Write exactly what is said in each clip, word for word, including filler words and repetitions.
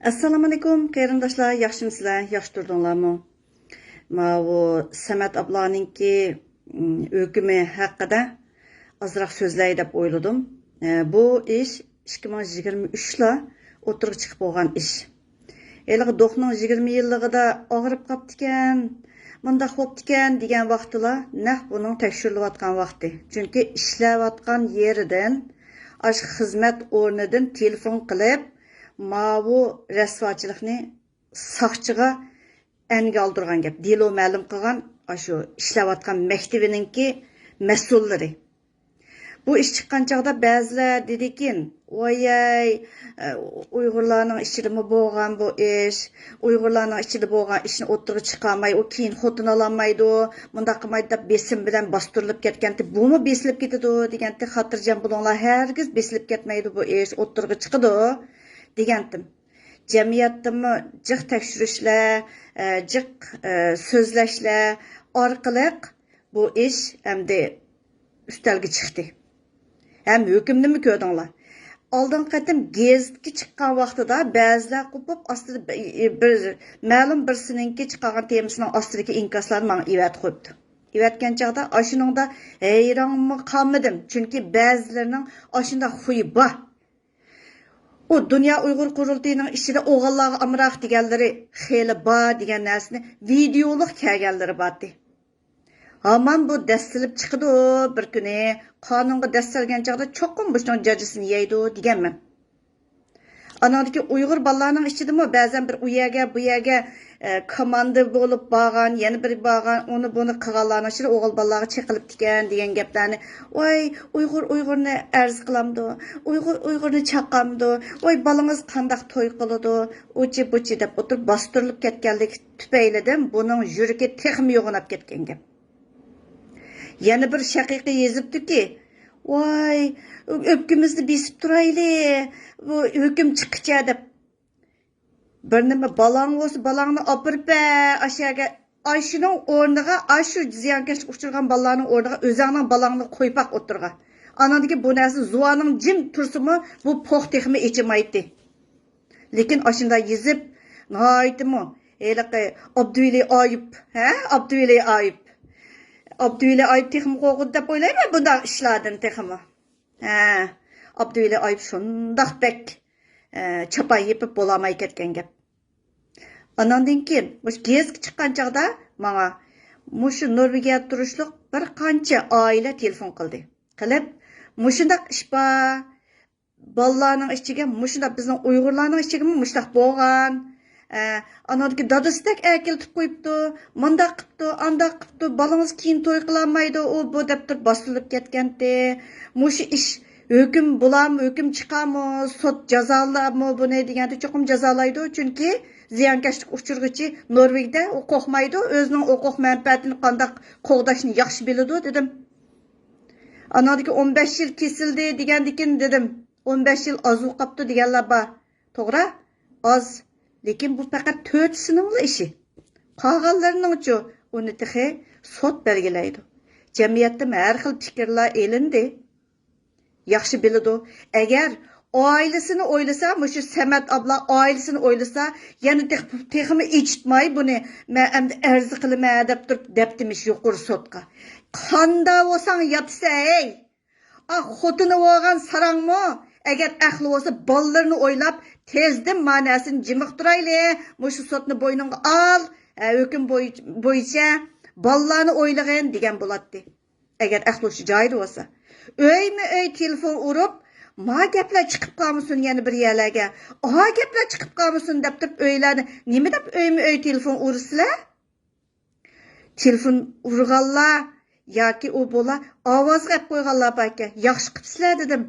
ئەسسالامۇئەلەيكۇم، قېرىنداشلار، ياخشىمۇسىلەر؟ ياخشى تۇردۇڭلارمۇ؟ ماۋۇ سەمەت ئابلانىڭكى، م، ھۆكمى ھەققىدە ئازراق سۆزلەي دەپ ئويلىدىم. ئە، بۇ ئىش ئىككى مىڭ يىگىرمە ئۈچلا ئوتتۇرىغا چىقىپ بولغان ئىش. ھېلىقى دوختنىڭ يىگىرمە يىللىقىدا ئاغرىپ قاپتىكەن، مۇنداق بوپتىكەن دېگەن ۋاقتىلا نەق بۇنىڭ تەكشۈرۈلۈۋاتقان ۋاقتى. چۈنكى ئىشلەۋاتقان يېرىدىن، ئاشۇ خىزمەت ئورنىدىن تېلېفون قىلىپ، ماۋۇ رەسۋاچىلىقنى ساقچىغا ئەنگە ئالدۇرغان گەپ. دېلو مەلۇم قىلغان ئاشۇ ئىشلەۋاتقان مەكتىۋىنىڭكى مەسئۇللىرى. بۇ ئىش چىققان چاغدا بەزىلەر دېدىكىن، ۋايەي، ئە، ئۇيغۇرلارنىڭ ئىچىدىمۇ بولغان بۇ ئىش، ئۇيغۇرلارنىڭ ئىچىدە بولغان ئىشنى ئوتتۇرىغا چىقارماي، ئۇ كېيىن خوتۇن ئالالمايدۇ، مۇنداق قىلمايدۇ دەپ بېسىم بىلەن باستۇرۇلۇپ كەتكەنتى، بۇمۇ بېسىلىپ كېتىدۇ دېگەنتى، خاتىرجەم بولۇڭلار، ھەرگىز بېسىلىپ كەتمەيدۇ بۇ ئىش، ئوتتۇرىغا چىقىدۇ دېگەنتىم. جەمئىيەتتىمۇ جىق تەكشۈرۈشلەر، ئە، جىق، ئە، سۆزلەشلەر ئارقىلىق بۇ ئىش ئەمدى ئۈستەلگە چىقتى. ھەم ھۆكۈمنىمۇ كۆردۈڭلار. ئالدىنقى قېتىم گېزىتكە چىققان ۋاقتىدا بەزىلەر قوپۇپ ئاستىدا بىر، بىر مەلۇم بىرسىنىڭكى چىقارغان تېمىسىنىڭ ئاستىدىكى ئىنكاسلارنى ماڭا ئېۋەتىپ قويۇپتۇ. ئېۋەتكەن چاغدا ئاشۇنىڭدا ھەيرانمۇ قالمىدىم، چۈنكى بەزىلىرىنىڭ ئاشۇنداق خۇيى بار. ئۇ دۇنيا ئۇيغۇر قۇرۇلتىيىنىڭ ئىچىدە ئوغۇللارغا ئامراق دېگەنلىرى خېلى بار دېگەن نەرسىنى ۋىدېئولۇق كەلگەنلىرى بارتى. ھامان بۇ دەسسىلىپ چىقىدۇ بىر كۈنى. قانۇنغا دەسسەلگەن چاغدا چوقۇم مۇشۇنىڭ جاجىسىنى يەيدۇ دېگەنمەن. ئاناڭدىكى ئۇيغۇر بالىلارنىڭ ئىچىدىمۇ بەزەن بىر ئۇ يەرگە، بۇ يەرگە، ئە، كوماندا بولۇپ بارغان، يەنە بىرى بارغان، ئۇنى بۇنى قىلغانلارنىڭ ئىچىدە ئوغۇل بالىلارغا چېقىلىپتىكەن دېگەن گەپلەرنى، ۋاي، ئۇيغۇر ئۇيغۇرنى ئەرز قىلامدۇ، ئۇيغۇر ئۇيغۇرنى چاقامدۇ، ۋاي، بالىڭىز قانداق توي قىلىدۇ، ئۇچى بۇچى دەپ ئولتۇرۇپ باستۇرۇلۇپ كەتكەنلىكى تۈپەيلىدىن بۇنىڭ يۈرىكى تېخىمۇ يوغىناپ كەتكەن گەپ. يەنە بىر شەقىقى يېزىپتۇكى، ۋاي، ئۆپكىمىزنى بېسىپ تۇرايلى، بۇ ھۆكۈم چىققىچە دەپ. بىر نېمە بالاڭ بولسا، بالاڭنى ئاپىرىپ بەر ئاشۇ يەرگە. ئاشۇنىڭ ئورنىغا، ئاشۇ زىيانكەشلىككە ئۇچرىغان بالىلارنىڭ ئورنىغا ئۆزۈڭنىڭ بالاڭنى قويۇپ باق ئوتتۇرىغا. ئاناندىن كېيىن بۇ نەرسىنى زۇۋانىڭ جىم تۇرسىمۇ، بۇ پوق تېخىمۇ ئېچىلمايتتى. لېكىن ئاشۇنداق يېزىپ، ناھايىتىمۇ ھېلىقى ئابدۇۋەلى ئايۇپ، ھە؟ ئابدۇۋەلى ئايۇپ. ئابدۇۋەلى ئايۇپ تېخىمۇ قورقىدۇ دەپ ئويلايمەن بۇنداق ئىشلاردىن تېخىمۇ. ھە، ئابدۇۋەلى ئايۇپ شۇنداق بەك، ئە، چاپان يېپىپ بولالماي كەتكەن گەپ. ئاناندىن كېيىن مۇشۇ گېزىتكە چىققان چاغدا ماڭا مۇشۇ نورۋېگىيەدە تۇرۇشلۇق بىر قانچە ئائىلە تېلېفون قىلدى. قىلىپ، مۇشۇنداق ئىش بار، بالىلارنىڭ ئىچىگە مۇشۇنداق، بىزنىڭ ئۇيغۇرلارنىڭ ئىچىگىمۇ مۇشۇنداق بولغان. ئە، ئاناندىكى دادىسىدەك ئەكېلىتىپ قويۇپتۇ، مۇنداق قىپتۇ، ئانداق قىپتۇ، بالىڭىز كېيىن توي قىلالمايدۇ، ئۇ بۇ دەپ تۇرۇپ باستۇرۇلۇپ كەتكەنتى. مۇشۇ ئىش ھۆكۈم بولارمۇ، ھۆكۈم چىقارمۇ، سوت جازالارمۇ بۇنى دېگەندە چوقۇم جازالايدۇ، چۈنكى زىيانكەشلىككە ئۇچرىغۇچى نورۋېگدە ئۇ قورقمايدۇ، ئۆزىنىڭ ھوقۇق مەنپەئەتىنى قانداق قوغداشنى ياخشى بىلىدۇ، دېدىم. ئاناندىكى ئون بەش يىل كېسىلدى دېگەندىكىن دېدىم، ئون بەش يىل ئازۇ قاپتۇ دېگەنلەر بار. توغرا، ئاز. لېكىن بۇ پەقەت تۆتىسىنىڭلا ئىشى. قالغانلىرىنىڭچۇ؟ ئۇنى تېخى سوت بەلگىلەيدۇ. جەمئىيەتتىمۇ ھەر خىل پىكىرلەر ئېلىندى. ياخشى بىلىدۇ. ئەگەر ئائىلىسىنى ئويلىسا، مۇشۇ سەمەت ئابلا ئائىلىسىنى ئويلىسا، يەنە تېخ-، تېخىمۇ ئېچىتماي بۇنى، مەن ئەمدى ئەرز قىلىمەن دەپ تۇرۇپ دەپتىمىش يۇقىرى سوتقا. قاندا بولساڭ ياتىسەن، ھەي! ئا، خوتۇنى بولغان ساراڭمۇ، ئەگەر ئەقلى بولسا، بالىلىرىنى ئويلاپ، تېزدىن ما نەرسىنى جىمىقتۇرايلى، مۇشۇ سوتنى بوينۇڭغا ئال، ھە، ھۆكۈم بوي-، بويىچە بالىلارنى ئويلىغىن دېگەن بولاتتى. ئەگەر ئەقلى شۇ جايىدا بولسا. ئۆيمۇ ئۆي تېلېفون ئۇرۇپ، ما گەپلەر چىقىپ قالمىسۇن يەنە بىر يەرلەرگە، ئا گەپلەر چىقىپ قالمىسۇن دەپ تۇرۇپ ئۆيلەرنى، نېمە دەپ ئۆيمۇ ئۆي تېلېفون ئۇرىسىلەر؟ تېلېفون ئۇرغانلار ياكى ئۇ بۇلار ئاۋازغا ئەپ قويغانلار باركەن، ياخشى قىپسىلەر دېدىم.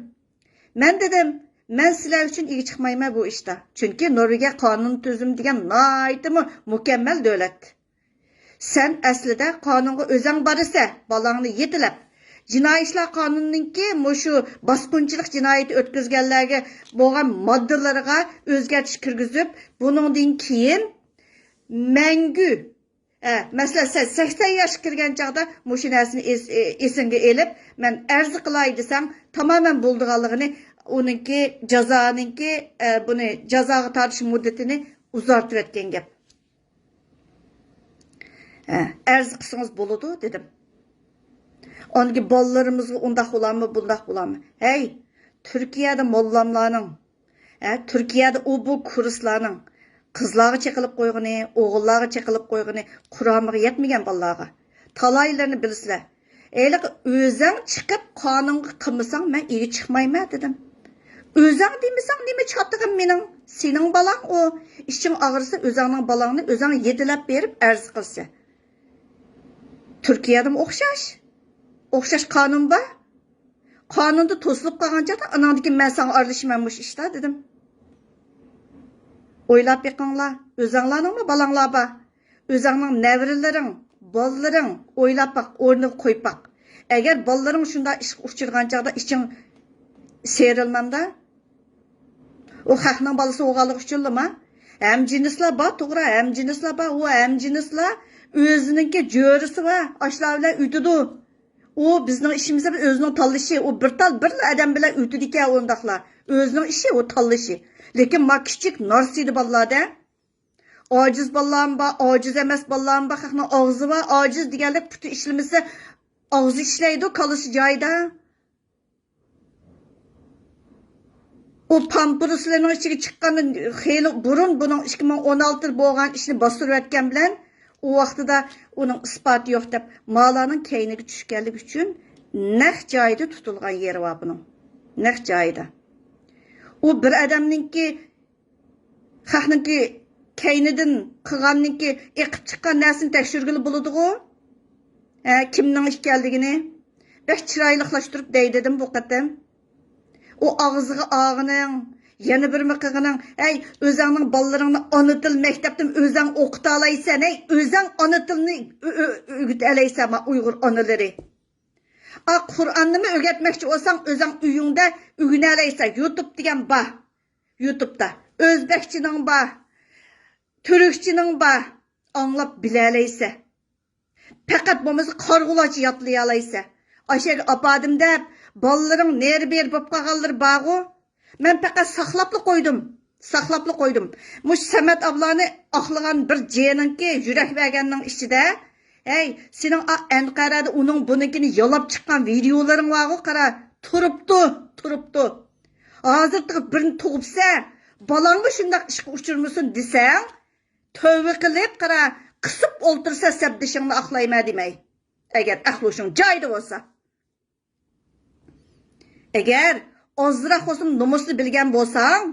مەن دېدىم، مەن سىلەر ئۈچۈن ئىگە چىقمايمەن بۇ ئىشتا. چۈنكى نورۋېگىيە قانۇن تۈزۈم دېگەن ناھايىتىمۇ مۇكەممەل دۆلەت. سەن ئەسلىدە قانۇنغا ئۆزەڭ بارىسەن، بالاڭنى يېتىلەپ. جىنايى ئىشلار قانۇنىنىڭكى مۇشۇ باسقۇنچىلىق جىنايىتى ئۆتكۈزگەنلەرگە بولغان ماددىلىرىغا ئۆزگەرتىش كىرگۈزۈپ، بۇنىڭدىن كېيىن مەڭگۈ، ئە، مەسىلەن، سەن سەكسەن ياشقا كىرگەن چاغدا مۇشۇ نەرسىنى ئېس-، ئېسىڭگە ئېلىپ، مەن ئەرز قىلاي دېسەڭ، تامامەن بولىدىغانلىقىنى ئۇنىڭكى جازانىڭكى، ئە، بۇنى جازاغا تارتىش مۇددىتىنى ئۇزارتىۋەتكەن گەپ. ھە، ئەرز قىلسىڭىز بولىدۇ، دېدىم. ئاندىن كېيىن بالىلىرىمىزغا ئۇنداق بولاممۇ، بۇنداق بولاممۇ؟ ھەي، تۈركىيەدە موللاملارنىڭ، ھە، تۈركىيەدە ئۇ بۇ كۇرسلارنىڭ قىزلارغا چېقىلىپ قويغىنى، ئوغۇللارغا چېقىلىپ قويغىنى قۇرامىغا يەتمىگەن بالىلارغا. تالايلىرىنى بىلىسىلەر. ھېلىقى ئۆزەڭ چىقىپ قانۇنغا قىلمىساڭ، مەن ئىگە چىقمايمەن، دېدىم. ئۆزەڭ دېمىسەڭ، نېمە چاتىقىم مېنىڭ؟ سېنىڭ بالاڭ ئۇ. ئىچىڭ ئاغرىسا، ئۆزەڭنىڭ بالاڭنى ئۆزەڭ يېتىلەپ بېرىپ ئەرز قىلسا. تۈركىيەدىمۇ ئوخشاش. ئوخشاش قانۇن بار. قانۇندا توسۇلۇپ قالغان چاغدا، ئاناڭدىن كېيىن مەن ساڭا ئارىلىشىمەن مۇشۇ ئىشتا، دېدىم. ئويلاپ بېقىڭلار، ئۆزەڭلارنىڭمۇ بالاڭلار بار. ئۆزەڭنىڭ نەۋرىلىرىڭ، بالىلىرىڭ، ئويلاپ باق، ئورنىغا قويۇپ باق. ئەگەر بالىلىرىڭ شۇنداق ئىشقا ئۇچرىغان چاغدا ئىچىڭ سىيرىلمامدا؟ ئۇ خەقنىڭ بالىسى بولغانلىقى ئۈچۈنلىما؟ ھەمجىنسلار بار، توغرا، ھەمجىنسلار بار. ئۇ ھەمجىنسلار ئۆزىنىڭكى جۆرىسى بار، ئاشۇلار بىلەن ئۆتىدۇ. ئۇ بىزنىڭ ئىشىمىز ئەمەس، ئۆزىنىڭ تاللىشى. ئۇ بىر تال، بىرلا ئادەم بىلەن ئۆتىدىكەن ئۇنداقلار. ئۆزىنىڭ ئىشى، ئۇ تاللىشى. لېكىن ما كىچىك نارسىدا بالىلاردا ئاجىز بالىلارمۇ بار، ئاجىز ئەمەس بالىلارمۇ بار. خەقنىڭ ئاغزى بار، ئاجىز دېگەنلىك پۇتى ئىشلىمىسە، ئاغزى ئىشلەيدۇ، كاللىسى جايىدا. ئۇ پامپىرسلىرىنىڭ ئىچىگە چىققاندىن خېلى بۇرۇن، بۇنىڭ ئىككى مىڭ ئون ئالتىدا بولغان ئىشنى باستۇرۇۋەتكەن بىلەن، ئۇ ۋاقتىدا ئۇنىڭ ئىسپاتى يوق دەپ، مالارنىڭ كەينىگە چۈشكەنلىكى ئۈچۈن نەق جايىدا تۇتۇلغان يېرى بار بۇنىڭ. نەق جايىدا. ئۇ بىر ئادەمنىڭكى، خەقنىڭكى كەينىدىن قىلغاننىڭكى ئېقىپ چىققان نەرسىنى تەكشۈرگىلى بولىدىغۇ؟ ھە، كىمنىڭ ئىكەنلىكىنى بەك چىرايلىقلاشتۇرۇپ دەي دېدىم بۇ قېتىم. ئۇ ئاغزىغا ئالغىنىڭ، يەنە بىرمۇ قىلغىنىڭ، ھەي، ئۆزەڭنىڭ بالىلىرىڭنى ئانا تىل مەكتەپتىن ئۆزەڭ ئوقۇتالايسەن، ھەي، ئۆزەڭ ئانا تىلنى ئۆ-، ئۆ-، ئۆگىتەلەيسەن، ما ئۇيغۇر ئانىلىرى. ئا، قۇرئاننىمۇ ئۆگەتمەكچى بولساڭ، ئۆزەڭ ئۆيۈڭدە ئۆگىنەلەيسەن. يۇتۇب دېگەن بار. يۇتۇبتا ئۆزبەكچىنىڭ بار، تۈركچىنىڭ بار. ئاڭلاپ بىلەلەيسەن. پەقەت بولمىسا قارىغۇلارچە ياتلىيالايسەن. ئاشۇ يەرگە ئاپاردىم دەپ، بالىلىرىڭ نېرى بېرى بولۇپ قالغانلىرى بارغۇ. مەن پەقەت ساقلاپلا قويدۇم. ساقلاپلا قويدۇم. مۇشۇ سەمەت ئابلانى ئاقلىغان بىر جېنىڭكى يۈرەك بەرگەننىڭ ئىچىدە، ھەي، سېنىڭ ئا-، ئەنقەرەدە ئۇنىڭ بۇنىڭكىنى يالاپ چىققان ۋىدىيولىرىڭ بارغۇ، قارا، تۇرۇپتۇ، تۇرۇپتۇ. ھازىر تېخى بىرنى تۇغۇپسەن، بالاڭمۇ شۇنداق ئىشقا ئۇچرىمىسۇن دېسەڭ، تۆۋە قىلىپ، قارا، قىسىپ ئولتۇرسا، سەپدىشىڭنى ئاقلايمەن دېمەي. ئەگەر ئەقلى ھوشۇڭ جايىدا بولسا. ئەگەر ئازراق بولسىمۇ نومۇسنى بىلگەن بولساڭ،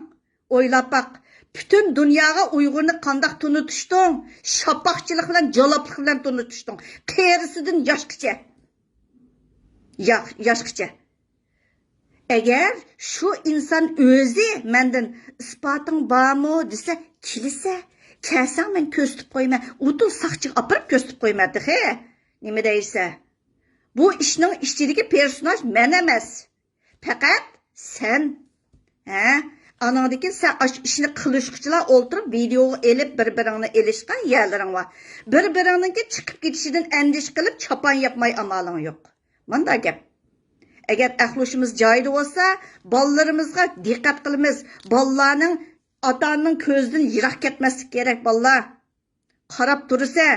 ئويلاپ باق، پۈتۈن دۇنياغا ئۇيغۇرنى قانداق تونۇتۇشتۇڭ؟ شاپاقچىلىق بىلەن، جالاپلىق بىلەن تونۇتۇشتۇڭ. قېرىسىدىن ياشقىچە. ياق، ياشقىچە. ئەگەر شۇ ئىنسان ئۆزى مەندىن «ئىسپاتىڭ بارمۇ؟» دېسە، كېلىسە، كەلسەڭ مەن كۆرسىتىپ قويىمەن. ئۇدۇل ساقچىغا ئاپىرىپ كۆرسىتىپ قويىمەن تېخى. نېمە دەيسە؟ بۇ ئىشنىڭ ئىچىدىكى پېرسوناژ مەن ئەمەس. پەقەت سەن. ھە؟ ئانىڭدىن كېيىن سەن ئاشۇ ئىشنى قىلىشقۇچىلار ئولتۇرۇپ ۋىدېئوغا ئېلىپ بىر-بىرىڭنى ئېلىشقان يەرلىرىڭ بار. بىر-بىرىڭنىڭكى چىقىپ كېتىشىدىن ئەندىشە قىلىپ چاپان ياپماي ئامالىڭ يوق. مانداق گەپ. ئەگەر ئەقلى ھوشىمىز جايىدا بولسا، بالىلىرىمىزغا دىققەت قىلىمىز. بالىلارنىڭ ئاتا-ئانىنىڭ كۆزىدىن يىراق كەتمەسلىك كېرەك، بالىلار. قاراپ تۇرىسە،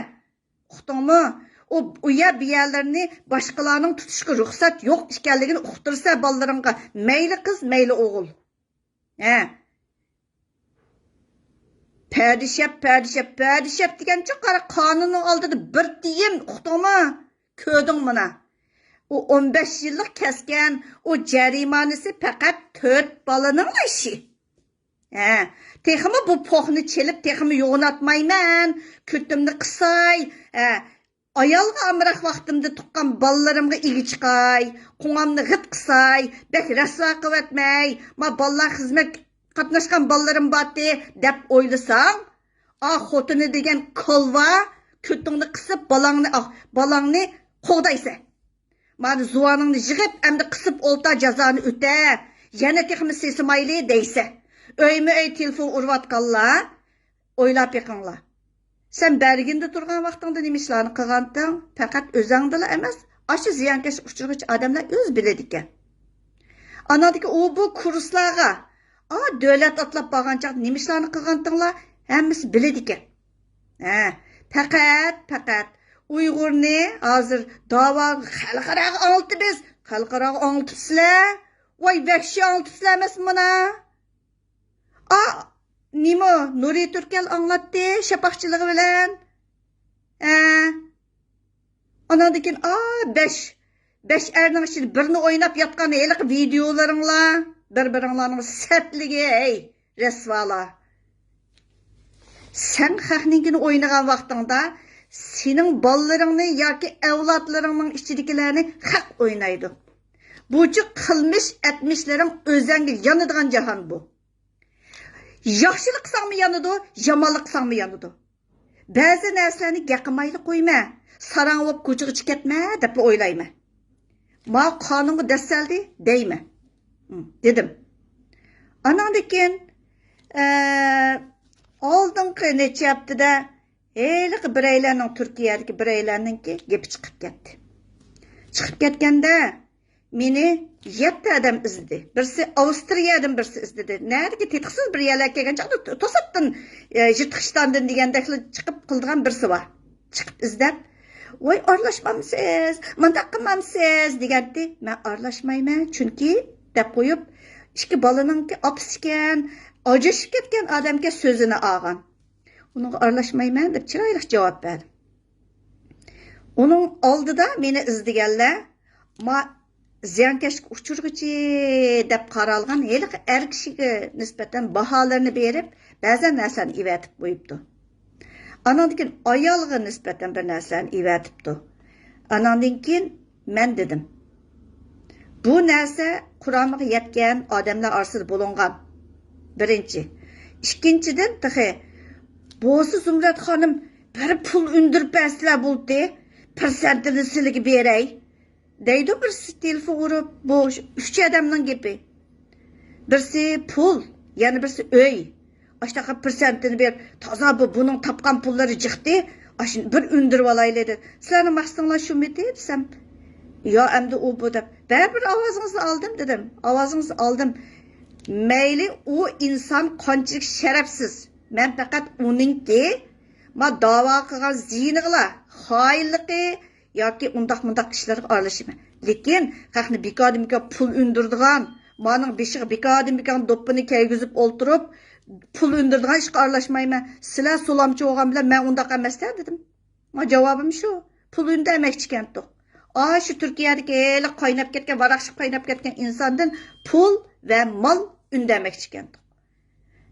ئۇقتۇڭمۇ؟ ئۇ، ئۇ يەر بۇ يەرلىرىنى باشقىلارنىڭ تۇتۇشقا رۇخسەت يوق ئىكەنلىكىنى ئۇقتۇرسا بالىلىرىڭغا، مەيلى قىز، مەيلى ئوغۇل. ھە. پەدىشەپ، پەدىشەپ، پەدىشەپ دېگەنچۇ، قارا، قانۇننىڭ ئالدىدا بىر تىيىن، ئۇقتۇڭمۇ؟ كۆردۈڭ مانا. ئۇ ئون بەش يىللىق كەسكەن، ئۇ جەرىمانىسى پەقەت تۆت بالىنىڭلا ئىشى. ھە، تېخىمۇ بۇ پوخنى چېلىپ، تېخىمۇ يوغىناتمايمەن، كۆتۈمنى قىساي، ھە، ئايالغا ئامراق ۋاقتىمدا تۇغقان بالىلىرىمغا ئىگە چىقاي، قوڭامنى غىت قىساي، بەك رەسۋا قىلىۋەتمەي، ما بالىلار خىزمەت قاتناشقان بالىلىرىم بارتى، دەپ ئويلىساڭ، ئا خوتۇنى دېگەن كالۋا، كۆتۈڭنى قىسىپ، بالاڭنى، ئاھ، بالاڭنى قوغدايسەن. مانا زۇۋانىڭنى يىغىپ، ئەمدى قىسىپ ئولتۇر، جازانى ئۆتە، يەنە تېخىمۇ سېسىمايلى دەيسە. ئۆيمۇ ئۆي تېلېفون ئۇرۇۋاتقانلار، ئويلاپ بېقىڭلار. سەن بەرگىندە تۇرغان ۋاقتىڭدا نېمە ئىشلارنى قىلغانتىڭ؟ پەقەت ئۆزەڭدىلا ئەمەس، ئاشۇ زىيانكەشلىككە ئۇچرىغۇچى ئادەملەر ئۆزى بىلىدىكەن. ئاناندىكى ئۇ بۇ كۇرسلارغا، ئا، دۆلەت ئاتلاپ بارغان چاغدا نېمە ئىشلارنى قىلغانتىڭلار، ھەممىسى بىلىدىكەن. ھە، پەقەت، پەقەت ئۇيغۇرنى ھازىر داۋا خەلقئاراغا ئاڭلىتىمىز، خەلقئاراغا ئاڭلىتىپسىلەر. ۋاي، ۋەھشىي ئاڭلىتىپسىلەر ئەمەسمۇ مانا؟ ئا، نېمە، نۇرى تۈركەل ئاڭلاتتى شاپاقچىلىقى بىلەن. ھە. ئاناندىن كېيىن، ئا، بەش، بەش ئەرنىڭ ئىچىدە بىرنى ئويناپ ياتقان ھېلىقى ۋىدىيولىرىڭلار، بىر-بىرىڭلارنىڭ سەتلىكى، ھەي، رەسۋالار. سەن خەقنىڭكىنى ئوينىغان ۋاقتىڭدا، سېنىڭ بالىلىرىڭنى ياكى ئەۋلادلىرىڭنىڭ ئىچىدىكىلەرنى خەق ئوينايدۇ. بۇچۇ قىلمىش ئەتمىشلىرىڭ ئۆزەڭگە يانىدىغان جاھان بۇ. ياخشىلىق قىلساڭمۇ يانىدۇ، يامانلىق قىلساڭمۇ يانىدۇ. بەزى نەرسىلەرنى گەپ قىلمايلا قويما، ساراڭ بولۇپ كوچىغا چىقىپ كەتمە دەپلا ئويلايمەن. ما قانۇنغا دەسسەلدى دەيمەن. ھم، دېدىم. ئاناندىن كېيىن، ئە، ئالدىنقى نەچچە ھەپتىدە ھېلىقى بىرەيلەننىڭ، تۈركىيەدىكى بىرەيلەننىڭكى گېپى چىقىپ كەتتى. چىقىپ كەتكەندە، مېنى يەتتە ئادەم ئىزدىدى. بىرسى ئاۋسترىيەدىن بىرسى ئىزدىدى. نەدىكى تېتىقسىز بىر يەرلەرگە كەلگەن چاغدا تو-، توساتتىن، ئە، يىرتقۇچتاندىن دېگەندەكلا چىقىپ قىلىدىغان بىرسى بار. چىقىپ ئىزدەپ، ۋاي، ئارىلاشمامسىز، مۇنداق قىلمامسىز دېگەنتى. مەن ئارىلاشمايمەن، چۈنكى دەپ قويۇپ، ئىككى بالىنىڭكى ئاپىسىكەن، ئاجرىشىپ كەتكەن ئادەمكەن سۆزىنى ئالغان. ئۇنىڭغا ئارىلاشمايمەن دەپ چىرايلىق جاۋاب بەردىم. ئۇنىڭ ئالدىدا مېنى ئىزدىگەنلەر، ما، زىيانكەشلىككە ئۇچرىغۇچى دەپ قارالغان ھېلىقى ئەر كىشىگە نىسبەتەن باھالىرىنى بېرىپ، بەزەن نەرسىلەرنى ئېۋەتىپ قويۇپتۇ. ئاناندىن كېيىن ئايالغا نىسبەتەن بىر نەرسىلەرنى ئېۋەتىپتۇ. ئاناندىن كېيىن مەن دېدىم، بۇ نەرسە قۇرامىغا يەتكەن ئادەملەر ئارىسىدا بولۇنغان. بىرىنچى. ئىككىنچىدىن، تېخى بولسا زۇمرەت خانىم بىر پۇل ئۈندۈرۈپ بەرسىلە بولدى، پىرسەنتىنى سىلىگە بېرەي، دەيدۇ بىرسى تېلېفون ئۇرۇپ. بۇ ئۈچ ئادەمنىڭ گېپى. بىرسى پۇل، يەنە بىرسى ئۆي. ئاشتاقا پىرسەنتىنى بېرىپ، تازا بۇ، بۇنىڭ تاپقان پۇللىرى جىقتى، ئاشۇنى بىر ئۈندۈرۈۋالايلى دېدى. سىلەرنىڭ مەقسىتىڭلار شۇمىتى دېسەم، يا ئەمدى ئۇ بۇ دەپ، بەرىبىر ئاۋازىڭىزنى ئالدىم دېدىم. ئاۋازىڭىزنى ئالدىم. مەيلى ئۇ ئىنسان قانچىلىك شەرەپسىز، مەن پەقەت ئۇنىڭكى ما داۋا قىلغان زىيىنىغىلا، خائىنلىقى ياكى ئۇنداق مۇنداق ئىشلارغا ئارىلىشىمەن. لېكىن خەقنى بىكاردىن بىكار پۇل ئۈندۈردىغان، مانىڭ بېشىغا بىكاردىن بىكار دوپپىنى كىيگۈزۈپ ئولتۇرۇپ، پۇل ئۈندۈرىدىغان ئىشقا ئارىلاشمايمەن. سىلەر سولامچى بولغان بىلەن مەن ئۇنداق ئەمەستە دېدىم. ما جاۋابىم شۇ. پۇل ئۈندەمەكچىكەنتۇق. ئاشۇ تۈركىيەدىكى ھېلىقى قايناپ كەتكەن، ۋاراقشىپ قايناپ كەتكەن ئىنساندىن پۇل ۋە مال ئۈندەمەكچىكەنتۇق.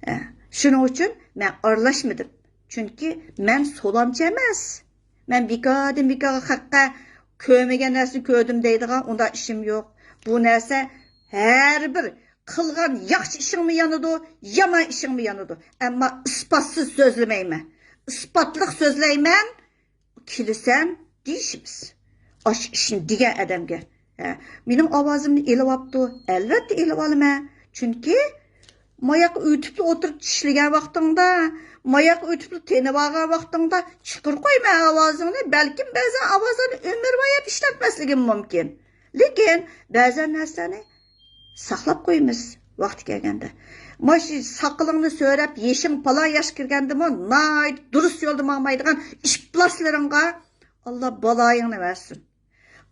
ئە، شۇنىڭ ئۈچۈن مەن ئارىلاشمىدىم. چۈنكى مەن سولامچى ئەمەس. مەن بىكاردىن بىكارغا خەققە كۆرمىگەن نەرسىنى كۆردۈم دەيدىغان ئۇنداق ئىشىم يوق. بۇ نەرسە ھەر بىر قىلغان ياخشى ئىشىڭمۇ يانىدۇ، يامان ئىشىڭمۇ يانىدۇ. ئەمما ئىسپاتسىز سۆزلىمەيمەن. ئىسپاتلىق سۆزلەيمەن. كېلىسەن دېيىشىمىز. ئاشۇ ئىشنى دېگەن ئادەمگە. ھە، مېنىڭ ئاۋازىمنى ئېلىۋاپتۇ. ئەلۋەتتە ئېلىۋالىمەن. چۈنكى ماياققا ئۆتۈپلا ئولتۇرۇپ چىشلىگەن ۋاقتىڭدا، ماياققا ئۆتۈپلا تېنىۋالغان ۋاقتىڭدا چىقىرىپ قويما ئاۋازىڭنى. بەلكىم بەزەن ئاۋازلارنى ئۆمۈرۋايەت ئىشلەتمەسلىكىم مۇمكىن. لېكىن بەزەن نەرسىلەرنى ساقلاپ قويىمىز ۋاقتى كەلگەندە. مانا شۇ ساقىلىڭنى سۆرەپ، يېشىڭ پالان ياشقا كىرگەندىمۇ ناھايىتى دۇرۇس يولدا ماڭمايدىغان ئىپلاسلىرىڭغا ئاللا بالايىڭنى بەرسۇن.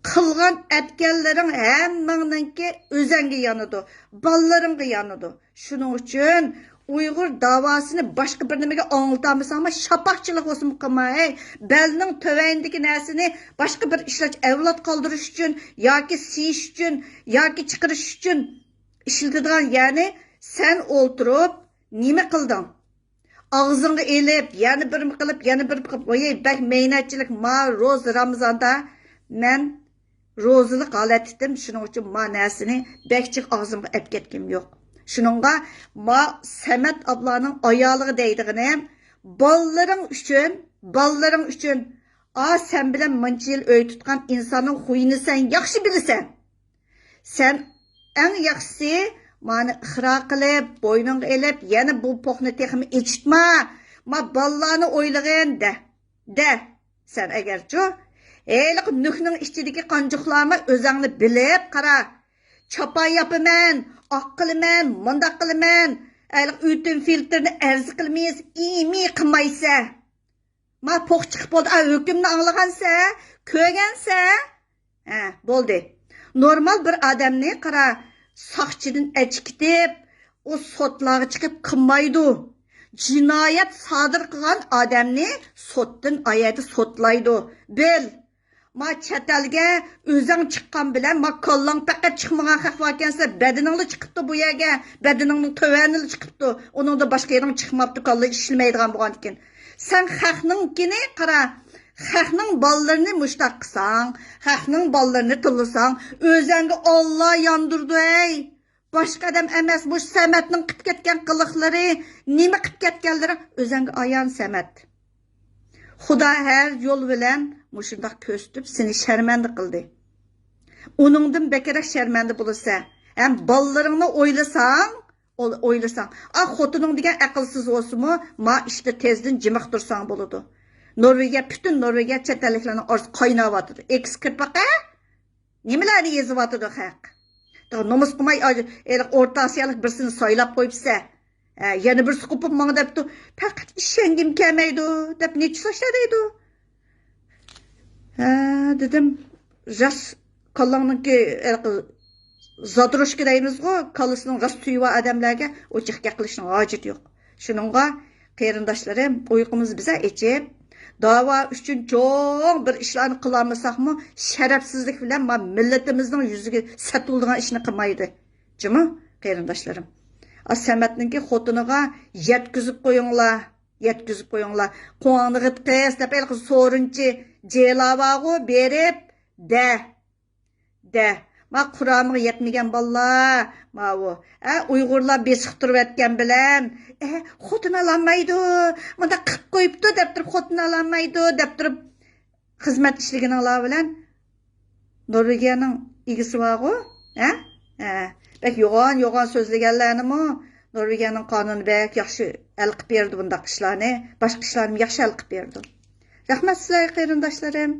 قىلغان ئەتكەنلىرىڭ ھەممىڭنىڭكى ئۆزەڭگە يانىدۇ، بالىلىرىڭغا يانىدۇ. شۇنىڭ ئۈچۈن ئۇيغۇر داۋاسىنى باشقا بىر نېمىگە ئاڭلىتالمىساڭمۇ، شاپاقچىلىق بولسىمۇ قىلما، ھەي. بەلنىڭ تۆۋەنىدىكى نەرسىنى باشقا بىر ئىشلەش، ئەۋلاد قالدۇرۇش ئۈچۈن ياكى سىيىش ئۈچۈن ياكى چىقىرىش ئۈچۈن ئىشلىتىدىغان يەرنى سەن ئولتۇرۇپ نېمە قىلدىڭ؟ ئاغزىڭغا ئېلىپ، يەنە بىر قىلىپ، يەنە بىر قىلىپ، ۋاي، بەك مەينەتچىلىك. ما روزا رامىزاندا مەن روزىلىق ھالەتتىم، شۇنىڭ ئۈچۈن ما نەرسىنى بەك جىق ئاغزىمغا ئەپ كەتكىنىم يوق. شۇنىڭغا ما سەمەت ئابلانىڭ ئايالىغا دەيدىغىنىم، بالىلىرىڭ ئۈچۈن، بالىلىرىڭ ئۈچۈن، ئا، سەن بىلەن مۇنچە يىل ئۆي تۇتقان ئىنساننىڭ خۇيىنى سەن ياخشى بىلىسەن. سەن ئەڭ ياخشىسى مانى ئىقرار قىلىپ، بوينۇڭغا ئېلىپ، يەنە بۇ پوقنى تېخىمۇ ئېچىتما. ما بالىلارنى ئويلىغىن دە. دە. سەن ئەگەرچۇ، ھېلىقى نۈكنىڭ ئىچىدىكى قانجۇقلارمۇ ئۆزەڭنى بىلىپ قارا. چاپان ياپىمەن، ئاق قىلىمەن، مۇنداق قىلىمەن، ئەلىق ئۆتۈم فىلتىرنى ئەرز قىلىمىز، ئىمى قىلمايسە. ما پوق چىقىپ بولدى، ئا، ھۆكۈمنى ئاڭلىغانسە، كۆرگەنسە. ھە، بولدى. نورمال بىر ئادەمنى قارا، ساقچىدىن ئەچىكىتىپ، ئۇ سوتلارغا چىقىپ قىلمايدۇ. جىنايەت سادىر قىلغان ئادەمنى سوتتىن ئايەردە سوتلايدۇ. بىل، ما چەت ئەلگە ئۆزەڭ چىققان بىلەن، ما كاللاڭ پەقەت چىقمىغان خەق باركەنسە، بەدىنىڭلا چىقىپتۇ بۇ يەرگە، بەدىنىڭنىڭ تۆۋەنىلا چىقىپتۇ. ئۇنىڭدىن باشقا يېرىڭ چىقماپتۇ، كاللا ئىشلىمەيدىغان بولغاندىكىن. سەن خەقنىڭكىنى قارا، خەقنىڭ بالىلىرىنى مۇشتاق قىلساڭ، خەقنىڭ بالىلىرىنى تىللىساڭ، ئۆزەڭگە ئاللا ياندۇرىدۇ، ھەي. باشقا ئادەم ئەمەس، مۇشۇ سەمەتنىڭ قىلىپ كەتكەن قىلىقلىرى، نېمە قىلىپ كەتكەنلىرىڭ ئۆزەڭگە ئايان، سەمەت. خۇدا ھەر يول بىلەن مۇشۇنداق كۆرسىتىپ سېنى شەرمەندە قىلدى. ئۇنىڭدىن بەكرەك شەرمەندە بولىسەن. ھەم بالىلىرىڭنى ئويلىساڭ، ئو-، ئويلىساڭ، ئا، خوتۇنۇڭ دېگەن ئەقىلسىز بولسىمۇ، ما ئىشتا تېزدىن جىمىق تۇرساڭ بولىدۇ. نورۋېگىيە، پۈتۈن نورۋېگىيە چەت ئەللىكلەرنىڭ ئارىسى قايناۋاتىدۇ. ئېكس كىرىپ باقە. نېمىلەرنى يېزىۋاتىدۇ خەق؟ تېخى نومۇس قىلماي، ئاي-، ھېلىقى ئورتا ئاسىيالىق بىرسىنى سايلاپ قويۇپسە. ھە، يەنە بىرسى قوپۇپ ماڭا دەپتۇ، پەقەت ئىشەنگۈم كەلمەيدۇ، دەپ نېچە ساشا دەيدۇ. ھە، دېدىم، راست، كاللاڭنىڭكى، ھېلىقى زادروشكا دەيمىزغۇ، كاللىسىنىڭ راست سۈيى بار ئادەملەرگە ئوچۇق گەپ قىلىشنىڭ ھاجىتى يوق. شۇنىڭغا، قېرىنداشلىرىم، ئۇيقۇمىزنى بىزە ئېچىپ، داۋا ئۈچۈن چوڭ بىر ئىشلارنى قىلالمىساقمۇ، شەرەپسىزلىك بىلەن ما مىللىتىمىزنىڭ يۈزىگە سېتىلىدىغان ئىشنى قىلمايدۇ. جۇمۇ، قېرىنداشلىرىم. ئا، سەمەتنىڭكى خوتۇنىغا يەتكۈزۈپ قويۇڭلار، يەتكۈزۈپ قويۇڭلار. قوڭنىغىت قىز دەپ ھېلىقى سورۇنچى جېلا بارغۇ، بېرىپ، دە. دە، ما قۇرامىغا يەتمىگەن بالىلار، ماۋۇ، ئە، ئۇيغۇرلار بېسىق تۇرۇۋەتكەن بىلەن، ئە، خوتۇن ئالالمايدۇ، مۇنداق قىلىپ قويۇپتۇ دەپ تۇرۇپ، خوتۇن ئالالمايدۇ دەپ تۇرۇپ، خىزمەت ئىشلىگىنىڭلار بىلەن نورۋېگىيەنىڭ ئىگىسى بارغۇ، ھە؟ ھە. بەك يوغان، يوغان سۆزلىگەنلەرنىمۇ نورۋېگىيەنىڭ قانۇنى بەك ياخشى ھەل قىلىپ بېرىدۇ بۇنداق ئىشلارنى. باشقا ئىشلارنىمۇ ياخشى ھەل قىلىپ بېرىدۇ. رەھمەت سىلەرگە، قېرىنداشلىرىم.